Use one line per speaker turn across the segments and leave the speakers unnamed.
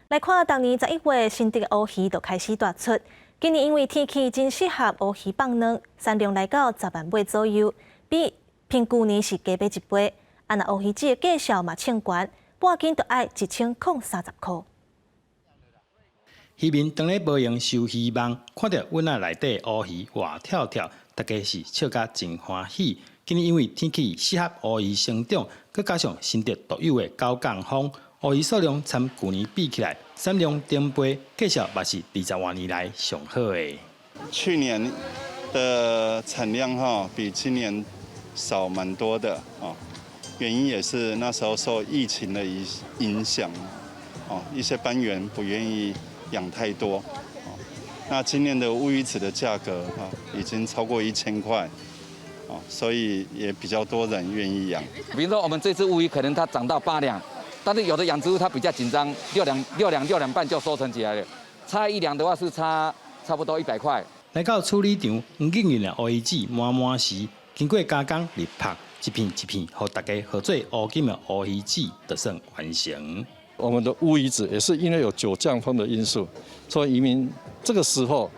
來看，逐年11月，新竹的烏魚就開始大出。今年因為天氣真適合烏魚放卵，產量來到10萬尾左右，比平舊年是加倍一倍。啊，若烏魚子的價數嘛衝懸，半斤就愛1030箍。
漁民當咧無閒收漁網，看著網仔內底烏魚活跳跳，大家是笑甲真歡喜。今年因為天氣適合烏魚生長，閣加上新竹獨有的九降風，烏魚數量參舊年比起來，產量頂倍，價數嘛是20外年來上好的。
去年的產量哈比今年少蠻多的哦，原因也是那時候受疫情的影響，哦，一些班員不願意養太多，哦，那今年的烏魚子的價格哈已經超過1000塊，哦，所以也比較多人願意養。
比如說我們這次烏魚可能它漲到8兩，但是有的養殖戶他比較緊張，6兩、6兩、6兩半就收成起來了，差1兩的話是差差不多100塊。
來到處理場，黃硬硬的烏魚子滿滿時，經過加工入拍，一片一片，予大家號做烏金的烏魚子就算完成。
我們的烏魚子也是因為有九降風的因素，所以漁民這個時候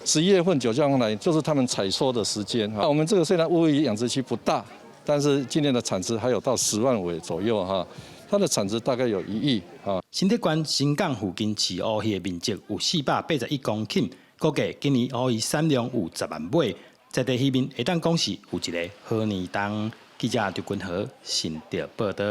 11月份九降風來，就是他們採收的時間。我們這個雖然烏魚養殖區不大，但是今年的產值還有到10萬尾左右哈，它的產值大概有1億啊。
新竹縣新港附近飼烏魚的面積有481公頃，估計今年烏魚產量有10萬尾，在地漁民會當講是有一个好年冬。記者劉君和新竹報導。